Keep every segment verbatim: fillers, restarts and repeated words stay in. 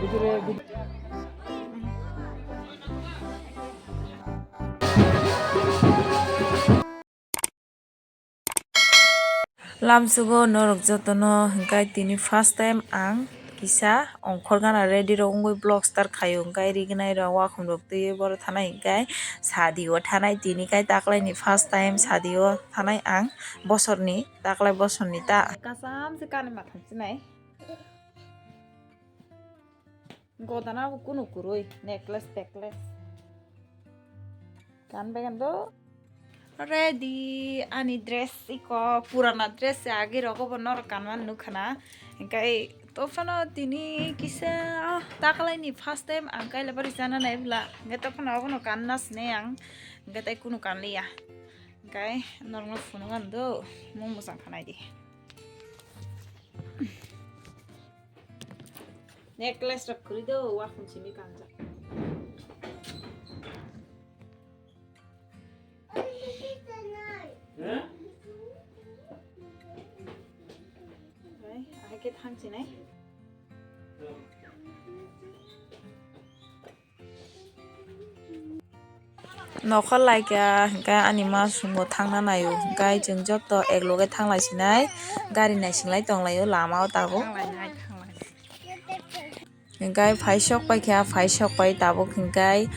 Lamsugo norok jotono hwnkhe tini first time ang kisa ongkhor gana ready rok wngwi vlog start khaio, hwnkhe rignai rok wakhum rok twiwi borok thanai hwnkhe sadi o thanai tini khai taklaini first time sadi o thanai ang bosorni taklai bosorni ta. Kasam se kanwi matham sinai. Godana bo kunu kwrwi, necklace, necklace. Kan began do. Ready, ani dress iko, purana dress se agi rogo bo norok kanma nukhana. Engkai tophano tini kisa, ah, taklaini first time ang kaila bari jana nai bla. Engkai tophano abono kanna sine ang. Engkai tai kunu kanliya. Engkai norokno phunukgan do, mung mwchang khanai di. Necklace rok kwrwi do, wa khum simi kanjak. Hai, hai khe thang sinai. Nokha laikha hwnkhe ani ma sungo thangna naio, hwnkhe chwng joto ekloge thanglai sinai, gari naisinglai tonglaio lama o tabuk. Hwnkhe phai sok paikha, phai sok pai tabuk hwnkhe,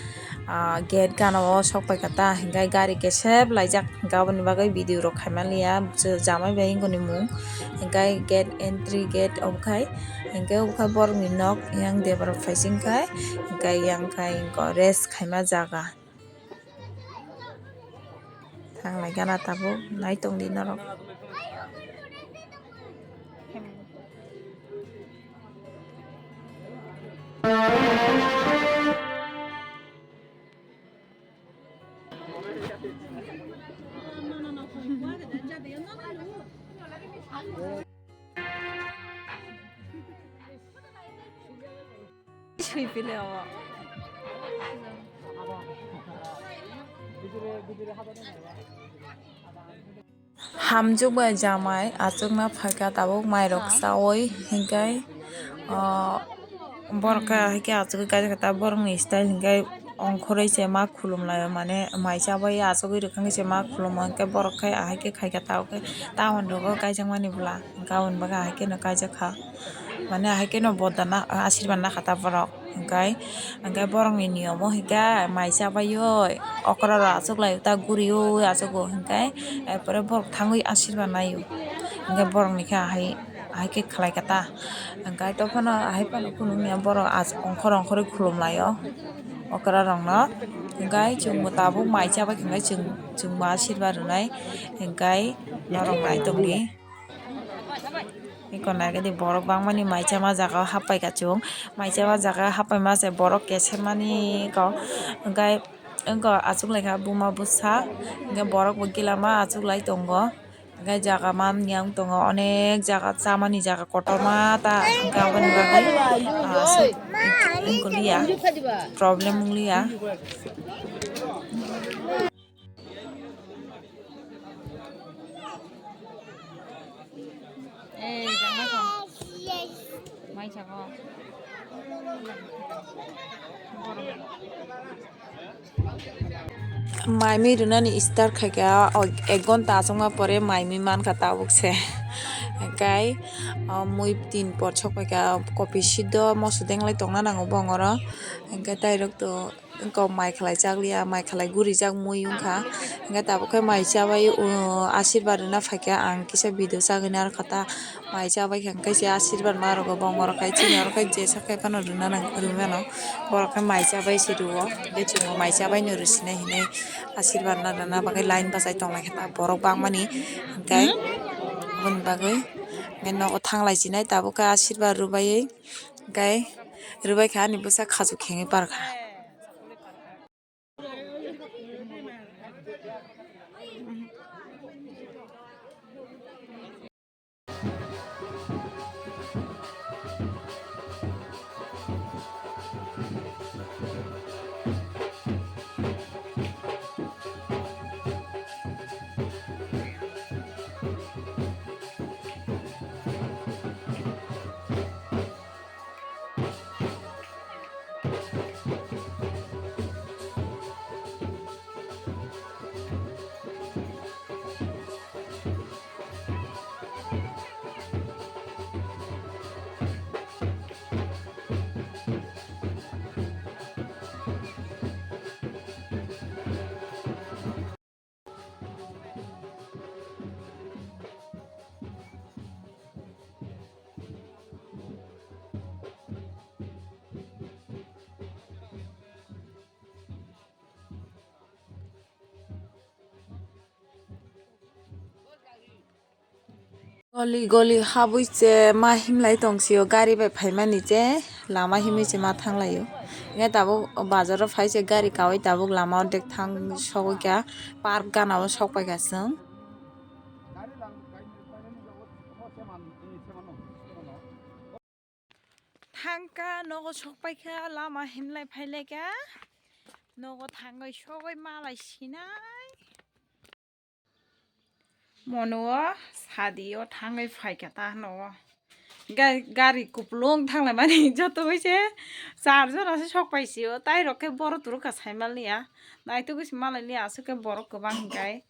ah, gate gana o sok paikha ta, hwnkhe gari kesep laijak, hwnkhe aboni bagwi video rok khaimaliya, jamai bai wngkoni mung, hwnkhe gate entry gate obokhai, hwnkhe obokhai borokni nok yang debra phaising khai, hwnkhe yang khai rest khaima jaga. Thanglai gana tabuk, nai tongdi norok. Sui pile obo. Hamjwk bai jamai achukna phaikha tabuk mairok chaui hinkhai, ah, borok khe ahai khe achugwi kaijak kha ta borokni style hinkhai. Ongkhorwi se ma khulumlaio, mane mai chabai achugwi rwkha khe se ma khulumo, hinkhe borok khe ahai khe khaikha, tabuk khe tahon rogo kaijakmani bwla, hinkhe aboni bagwi ahai kheno kaijakha, mane ahai kheno bodana asirban nakha ta borok, hinkhe, hinkhe borokni niyomo hinkhe mai chabaioi okra rok achuklaio ta guriui achugo, hinkhe er pore borok thangwi asirban naio, hinkhe borokni khe ahai, ahai khe khlaikha ta, hinkhe tophano ahai phano khulumya borok ach-, ongkhor ongkhorwi khulumlaio. Okra rokno, hinkhe chwngbo tabuk mai chabai hinkhe chwng, chwngbo asirba rwnai, hinkhe norok nai tongdi. Eko naikhe di borok bangmani mai chama jaga o happaikha chwng, mai chama jaga o happaima se borok kesemani kok, hinkhe wngkha achuklaikha buma bwsa, hinkhe borok bo gila ma achuklai tongo. Hingke jaga man yang tongo, onek jaga chamani jaga kotorma ta, hingke aboni bagwi, ah, aswk wngkoliya, problem wngliya. Mai sabo. Mai mui rwnani start khaikha, o ek ghonta achukma pore mai mui mankha tabuk se. Hingkai, o, mui tin por sok phaikha, kopi siddo moso denglai tongna nango bongoro. Hingke tairok to, wngkha mai khlai chakliya, mai khlai gurijak mui wngkha. Hingke tabuk khe mai chabai, o, asirba rwna phaikha, ang kisa video chagwi narwkha ta. Mai chabai khe hingke se asirban ma rwgo, bongorok khai chini oro khai jesa khai phano rwna nang, rwmano. Borok khe mai chabai se rwo, tei chwngno mai chabai no rwsinai hinui asirban na rwna bagwi line bachai tonglaikha ta borok bangmani. Hingke aboni bagwi hingke nogo thanglai chinai tabuk khe asirban rwbaiwi hingke rwbaikha ani bwsa khachuk khengwi parkha. Goli goli habwi se ma himlai tong sio, gari bai phaimani se lama himwi se ma thanglaio. Hingke tabuk bazaro phai se gari kawi tabuk lama ordek thang sogwi kha, park gana o sok pai kha chwng. Thangkha nogo sok pai kha, lama himlai phailai kha, nogo thangwi sogwi malai sinai. Mono o sadi o thangwi phaikha ta hwno o. Ga-, gari kupulung thanglaimani joto bai se char jona se sok pai sio, tai rok khe boro turukha saimal niya. Naitugwi se malai liya aswk khe borok kwbang hinkai.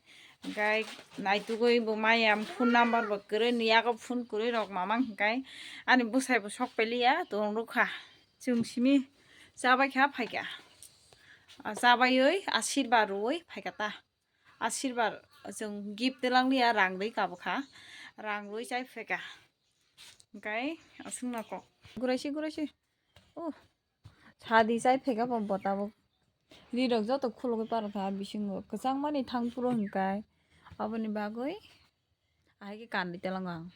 Hinkai naitugwi bo maya phone number bo kwrwi ni yago phone kwrwi rok mamang hinkai. Ani bwsai bo sok pai liya tong rukha. Chwng simi chabai kha phaikha. Ah, chabaiwi asirba rwwi phaikha ta. Asirbar chwng gift twlang liya, rang rwi kabukha, rang rwi chai pheka. Hingkai aswkno kok guraisi guraisi. Oh, sadi chai pheka bo bo tabuk. Rirok joto khulugwi parokha bisingo, kwchangmani thang phuru hingkai. Aboni bagwi ahai khe kanwi telango ang.